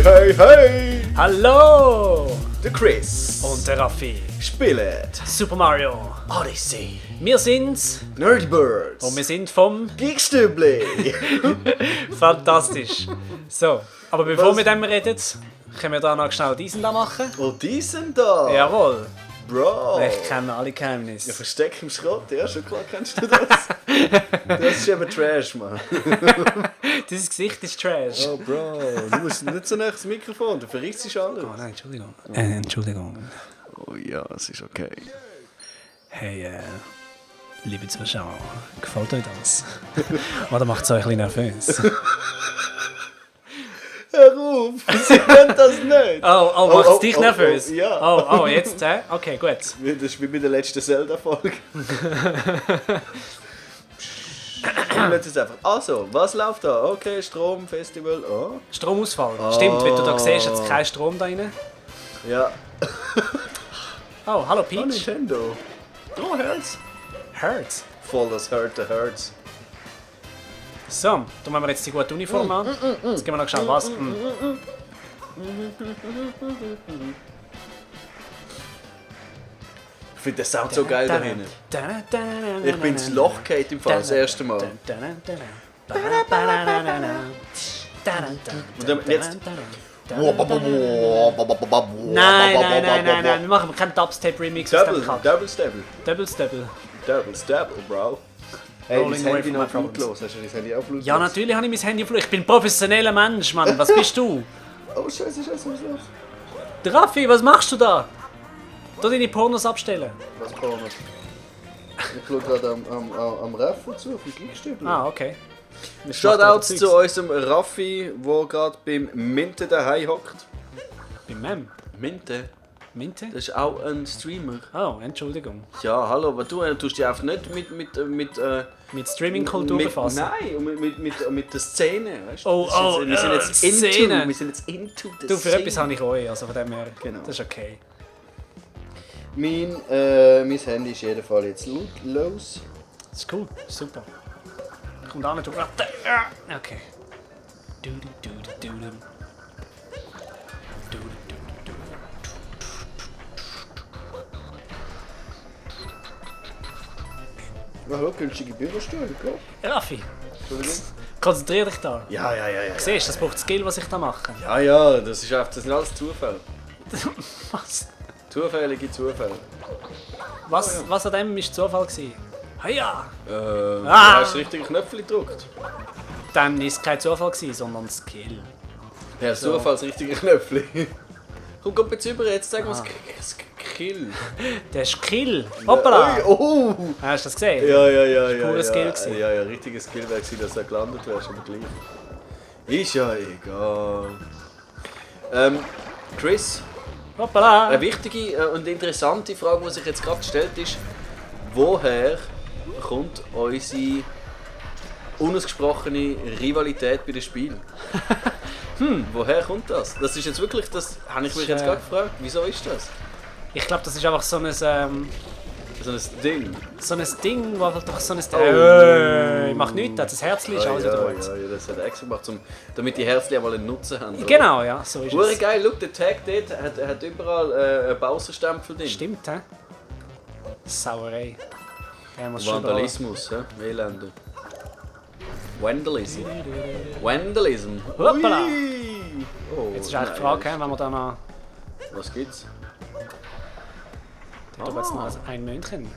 Hey, hey, hey! Hallo! Der Chris Und der Raffi. spielt Super Mario. Odyssey. Wir sind Nerdbirds. und wir sind vom Geekstübli. Fantastisch. So, aber bevor wir dem reden, können wir da noch schnell diesen da machen. Und die sind da. Jawohl. Bro. Ich kenne alle Ja, Geheimnisse. Versteck im Schrott. Ja, schon klar kennst du das. Das ist eben Trash, Mann. Dieses Gesicht ist Trash. Oh, Bro. Du musst nicht so nah das Mikrofon. Du verriechst alles. Oh nein, Entschuldigung. Entschuldigung. Oh ja, es ist okay. Hey, liebe Zuschauer, gefällt euch das? Oder macht es euch ein bisschen nervös? Hör auf, sie können das nicht. Oh, macht es dich nervös? ja. Oh, jetzt, hä? Okay, gut. Das ist wie bei der letzten Zelda-Folge. Jetzt einfach. Also, was läuft da? Okay, Strom, Festival. Oh. Stromausfall. Stimmt, wenn du da siehst, jetzt kein Strom da rein. Ja. Oh, hallo Oh, Peach. Nintendo. Oh, Herz. Hurts. Voll das Hurt, der Herz. So, dann machen wir jetzt die gute Uniform an. Jetzt gehen wir noch schnell was. Ich finde den Sound so geil da hinten. Ich bin ins Loch gefallen im Fall, das erste Mal. Und dann jetzt. Nein, wir machen keinen Dubstep-Remix aus dem Cut. Double Stable. Double Stable. Double Stable, Bro. Hey, Rolling dein away Handy from noch my problems. fluglos. Hast du dein Handy auch fluglos? Ja, natürlich habe ich mein Handy auf. Ich bin ein professioneller Mensch, Mann. Was bist du? Oh, Scheiße, was ist los? Der Raffi, was machst du da? Du deine Pornos abstellen. Was Pornos? Ich schaue gerade am Raffi zu, auf dem Geekstübli. Ah, okay. Shoutouts zu unserem Raffi, der gerade beim Minte daheim hockt. Bei Mem. Minte? Minte? Das ist auch ein Streamer. Oh, Entschuldigung. Ja, hallo, aber du tust dich einfach nicht Mit Streaming-Kultur befassen. Nein, und mit der Szene, weißt du? Oh, wir sind jetzt Szene. wir sind jetzt into the Du, für Szene. etwas habe ich euch, also von dem her. Genau. Das ist okay. Mein Handy ist jedenfalls jetzt los. Das ist cool, super. Kommt auch nicht durch. Okay. Ja, hallo, günstige Bürostühle, klar. Raffi, Entschuldigung. konzentrier dich da. Ja. Siehst du, das braucht Skill, was ich da mache. Ja, das sind alles Zufälle. Was? Zufällige Zufälle. Was an dem ist Zufall gewesen? Heia! Du hast richtige Knöpfe gedrückt. Dann ist es kein Zufall gewesen, sondern Skill. Ja, Zufall ist richtige Knöpfe. Komm, komm jetzt über, jetzt sag mal Skill. Der ist Skill. Hoppala! Ui, oh! Hast du das gesehen? Ja. purer Skill gewesen. Ja, richtiges Skill wäre gewesen, dass er gelandet wärst, aber gleich. Ist ja egal. Chris, Hoppala! eine wichtige und interessante Frage, die sich jetzt gerade gestellt ist, woher kommt unsere unausgesprochene Rivalität bei den Spielen? Woher kommt das? Das ist jetzt wirklich, das habe ich mich jetzt gerade gefragt. Wieso ist das? Ich glaube, das ist einfach so ein So ein Ding. Ding, wo einfach doch so ein... macht nichts, das Herzchen ist alles wieder gut. Ja, das hat er extra gemacht, damit die Herzchen einmal einen Nutzen haben. oder? Genau, ja, so ist Hure es. geil, schau, der Tag dort hat überall einen Bowser-Stempel drin. Stimmt, hä? Sauerei. Der muss schon Vandalismus, Elende. Vandalism. Hoppala. Ui. Oh, Jetzt ist eigentlich die Frage, wenn wir da noch... Was gibt's? Ich habe jetzt noch ein München.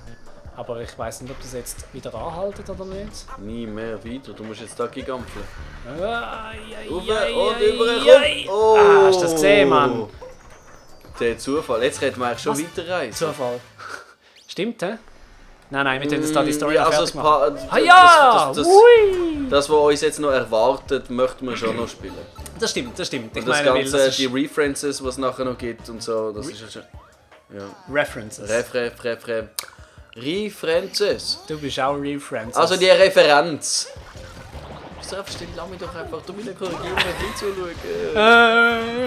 Aber ich weiß nicht, ob das jetzt wieder anhaltet oder nicht. Nie mehr weiter, du musst jetzt da gigampfeln. Und Und überall oh. Hast du das gesehen, Mann? Der Zufall, jetzt reden wir eigentlich schon Was? weiterreisen. Zufall. Stimmt, hä? Nein, wir tun jetzt da die Story Ja, noch also fertig machen. das, Ah ja! das, was uns jetzt noch erwartet, möchten wir schon noch spielen. Das stimmt. Ich Und das meine, weil Ganze, das ist die References, die es nachher noch gibt und so, das ist ja schon... Ja. References. References. Du bist auch References. Also die Referenz. Bist du einfach still, lass mich doch einfach, du mich korrigieren, nicht zuschauen.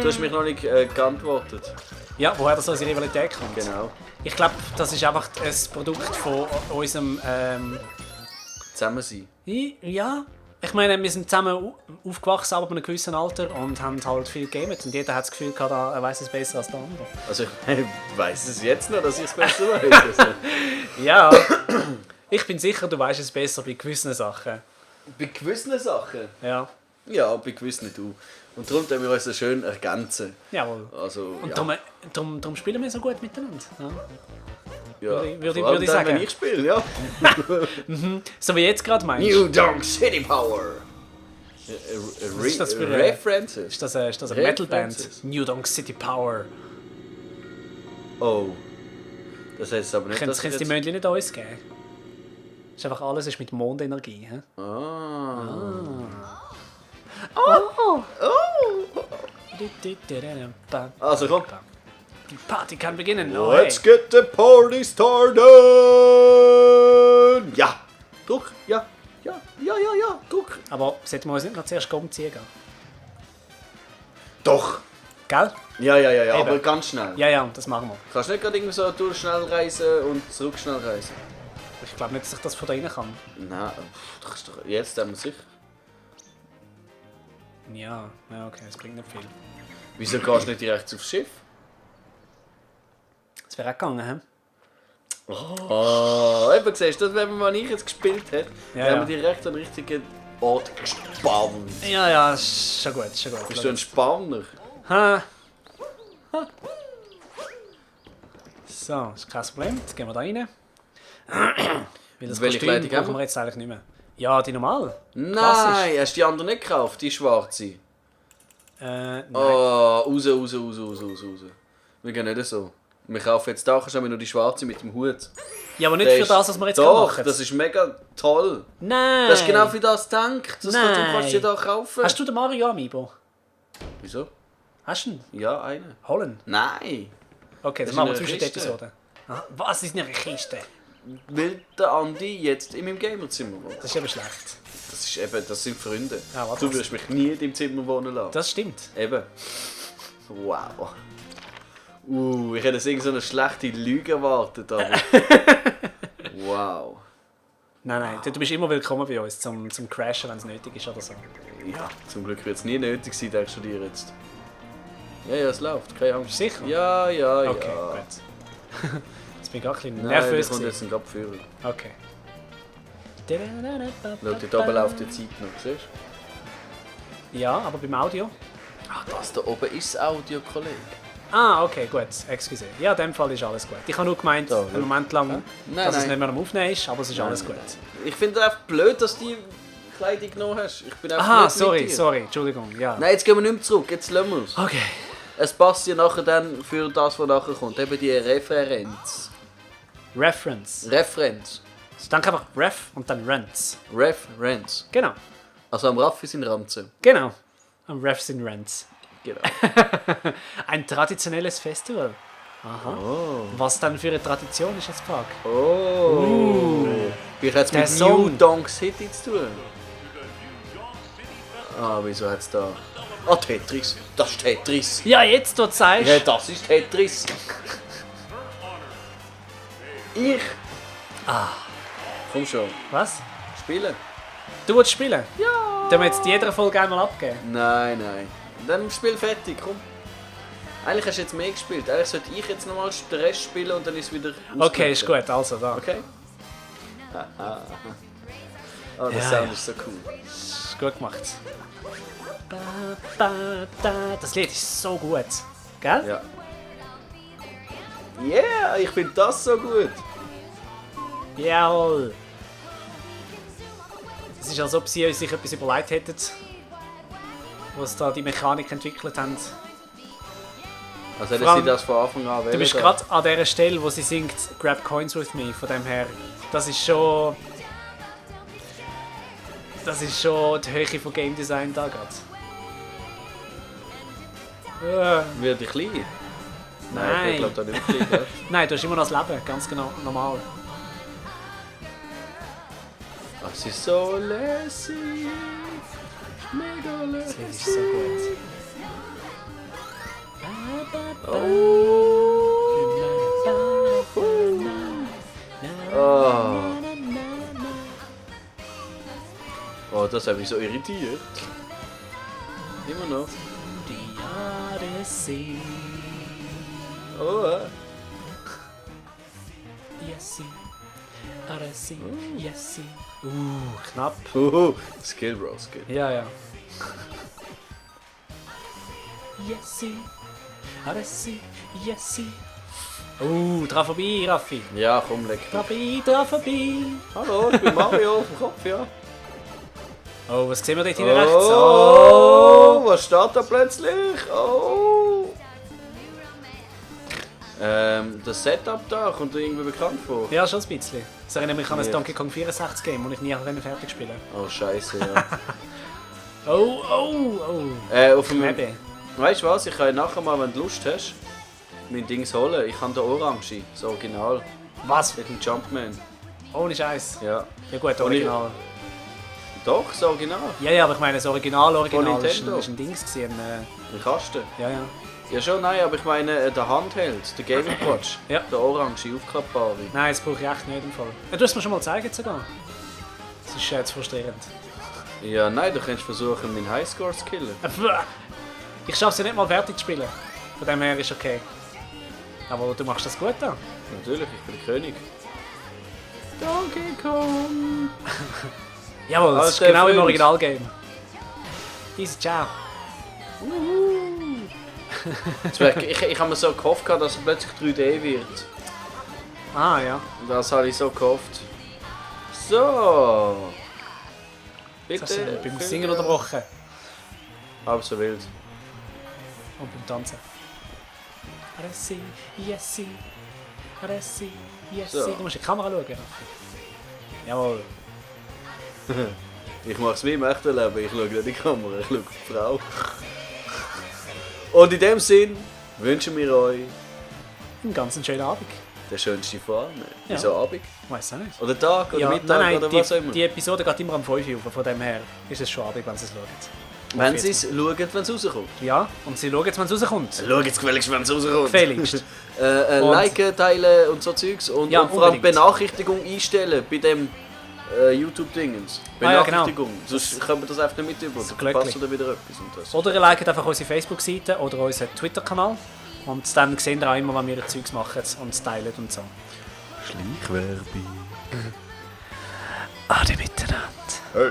Du hast mich noch nicht geantwortet. Ja, woher das unsere Rivalität kommt. Genau. Ich glaube, das ist einfach ein Produkt von unserem... Zusammen sein. Ja, Ich meine, wir sind zusammen aufgewachsen, aber bei einem gewissen Alter und haben halt viel gegamet. Und jeder hat das Gefühl gehabt, er weiß es besser als der andere. Also ich weiss es jetzt noch, dass ich es besser weiß. Also. Ja, ich bin sicher, du weißt es besser bei gewissen Sachen. Bei gewissen Sachen? Ja. Ja, bei gewissen du. Und darum tun wir uns so schön ergänzen. Jawohl. Also, Und ja. darum spielen wir so gut miteinander. Ja. Ja. würde Vor allem ich dann, sagen. wenn ich spiele, ja. So wie jetzt gerade meinst. New Donk City Power. ist das für References? Ist das eine Metalband? References. New Donk City Power. Oh. Das heißt aber nicht, Könntest dass du die Männchen nicht uns geben? Ist einfach alles ist mit Mondenergie. He? Also komm. Die Party kann beginnen. Oh, Let's hey. get the party started! Ja! Druck! Ja! Ja! Ja, ja, ja! Druck! Aber sollten wir uns nicht noch zuerst umziehen gehen? Doch! Gell? Ja, ja, ja, ja, Eben. aber ganz schnell. Ja, ja, das machen wir. Kannst du nicht gerade irgendwie so durch schnell reisen und zurück schnell reisen? Ich glaube nicht, dass ich das von da rein kann. Nein, du kannst doch jetzt haben wir sicher. Ja, okay, das bringt nicht viel. Wieso gehst du nicht direkt aufs Schiff? Das wäre auch gegangen, he? Oh, eben siehst du, das, wenn man ich jetzt gespielt hat, Ja, haben ja. wir direkt an den richtigen Ort gespannt. Ja, ist schon gut, schon gut. Bist du ein Spanner? Ha. So, ist kein Problem. Jetzt gehen wir da rein. Weil das Welche Kostüm Kleidung haben brauchen wir? wir jetzt eigentlich nicht mehr. Ja, die normal. Nein, hast du die andere nicht gekauft, die schwarze? Nein. Oh, raus. Wir gehen nicht so. Wir kaufen jetzt da schon nur die schwarze mit dem Hut. Ja, aber nicht Der für ist- das, was wir jetzt Doch, machen. das ist mega toll. Nein! Das ist genau für das gedacht. Das Nein. du kannst dir da kaufen. Hast du den Mario Amiibo? Wieso? Hast du ihn? Ja, einen. Holen? Nein. Okay, das Das machen wir ist zwischen in den einer Kiste. Episoden. Ah, was ist in einer Kiste? Weil der Andi jetzt in meinem Gamerzimmer wohnt. Das ist eben schlecht. Das ist eben, das sind Freunde. Ah, warte. Du wirst mich nie in deinem Zimmer wohnen lassen. Das stimmt. Eben. Wow. Ich hätte jetzt irgend so eine schlechte Lüge erwartet, aber... Wow. Nein, du bist immer willkommen bei uns zum Crashen, wenn es nötig ist oder so. Ja, zum Glück wird es nie nötig sein, denkst du dir jetzt. Ja, es läuft, keine Angst. Sicher? Ja. Okay, gut. Jetzt bin ich auch ein bisschen Nein, da nervös. kommt gewesen. jetzt ein Gabführer. Okay. Schau, dort oben läuft die Zeit noch, siehst du? Ja, aber beim Audio? Ah, das da oben ist das Audio, Kollege. Ah, okay, gut. Excuse. Ja, in dem Fall ist alles gut. Ich habe nur gemeint, Da, einen Moment lang, Nein, dass es nein. nicht mehr am Aufnehmen ist, aber es ist Nein, alles nein. gut. Ich finde einfach blöd, dass du die Kleidung genommen hast. Ich bin einfach Aha, nicht mit dir. sorry, Entschuldigung. Ja. Nein, jetzt gehen wir nicht mehr zurück, jetzt lassen wir es. Okay. Es passt ja nachher dann für das, was nachher kommt. Eben die Referenz. Reference. Referenz. Also dann einfach Ref und dann Rents. Referenz. Genau. Also am Raffi sind Ranzen. Genau. Am Ref sind Rents. Genau. Ein traditionelles Festival. Aha. Was dann für eine Tradition ist jetzt die Frage. Oh. Wie hat es Der mit Song. New Donk City zu tun? Ah, wieso hat es da... Ah, Tetris. Das ist Tetris. Ja, jetzt du zeigst. Ja, das ist Tetris. Ich? Komm schon. Was? Spielen? Du willst spielen? Ja. Dann wir jetzt jeder Folge einmal abgeben. Nein. Dann Spiel fertig, komm. Eigentlich hast du jetzt mehr gespielt. Eigentlich sollte ich jetzt nochmal den Rest spielen und dann ist es wieder Okay, ist ausgeglichen. gut. Also da. Okay? Oh, der Ja, Sound ja. ist so cool. Ist gut gemacht. Das Lied ist so gut. Gell? Ja. Yeah, ich finde das so gut. Jawohl. Es ist, als ob sie sich etwas überlegt hätten, was da die Mechanik entwickelt haben. Also hätten Vor allem, sie das von Anfang an Du bist wählen gerade an der Stelle, wo sie singt Grab Coins with me, von dem her. Das ist schon die Höhe von Game Design da gerade. Wird ich klein? Nein. Ich glaube da nicht klein, gell? Nein, du hast immer noch das Leben, ganz genau normal. Ach, sie ist so lässig. Mega Das lässig. Lied ist so gut. Oh. Oh, das hat mich so irritiert. Immer noch. Die Odyssey. Oh, Yessi. Odyssey. Yessi. Knapp. Skill, Bro, Skill. Ja. Yessi. Odyssey. Yessi. Dran vorbei, Raffi. Ja, komm, leck. Dran vorbei. Hallo, ich bin Mario auf dem Kopf, ja. Oh, was sehen wir dort hinten rechts? Oh, was steht da plötzlich? Oh. Das Setup da kommt dir irgendwie bekannt vor. Ja, schon ein bisschen. Das erinnert mich an ein Ja. Donkey Kong 64 Game, das ich nie fertig spielen Oh, scheiße, ja. Oh. Auf dem, Knebe. weißt du was, ich kann nachher mal, wenn du Lust hast, mein Dings holen. Ich habe den Orange, das Original. Was? Mit dem Jumpman. Ohne Scheiß. Ja. Ja gut, Original. Doch, das Original. Ja, aber ich meine, das Original Von ist Nintendo. ein Dings gewesen. Ein Kasten. Ja. Ja schon, nein, aber ich meine der Handheld, der Gaming Watch. Ja. Der Orange, aufklappbare. Nein, das brauche ich echt nicht im Fall. Ja, du hast mir schon mal gezeigt sogar. Das ist jetzt frustrierend. Ja, nein, du kannst versuchen, meinen Highscore zu killen. Ich schaffe es ja nicht mal fertig zu spielen. Von dem her ist okay. Aber du machst das gut da. Natürlich, ich bin der König. Donkey Kong! Jawohl, das ist Alter genau im Freund. Original-Game. Easy, ciao. Ich habe mir so gehofft, dass er plötzlich 3D wird. Ah, ja. Das habe ich so gehofft. So. Bitte. Das hast du beim Singen unterbrochen. Halb so wild. Und beim Tanzen. Aressi, Yessi. Aressi, Yessi. So. Du musst in die Kamera schauen. Jawohl. Ich mache es wie im echten Leben. Ich schaue nicht in die Kamera, ich schaue auf die Frau. Und in dem Sinn wünschen wir euch Einen ganz schönen Abend. den schönsten Fall. Ja. Wieso Abend? Ich weiß auch nicht. Oder Tag oder Ja, Mittag nein, oder was auch immer. die Episode geht immer am 5 Uhr. Von dem her ist es schon Abend, wenn sie es schauen. Wenn sie es schauen, wenn es rauskommt. Ja, und sie schauen jetzt, wenn es rauskommt. Schau jetzt gefälligst, wenn es rauskommt. Gefälligst. Und- Liken, teilen und so Zeugs. Und, Ja, und vor allem unbedingt. Benachrichtigung einstellen bei dem YouTube-Dingens. ja, genau. Benachrichtigung. Sonst können wir das einfach nicht mit über. Das Dann Glöckchen. verpasst ihr wieder etwas. Und das. Oder ihr liket einfach unsere Facebook-Seite oder unseren Twitter-Kanal. Und dann sehen ihr auch immer, wenn wir Zeugs machen und teilen und so. Schleichwerbung. Ade miteinander. Hey.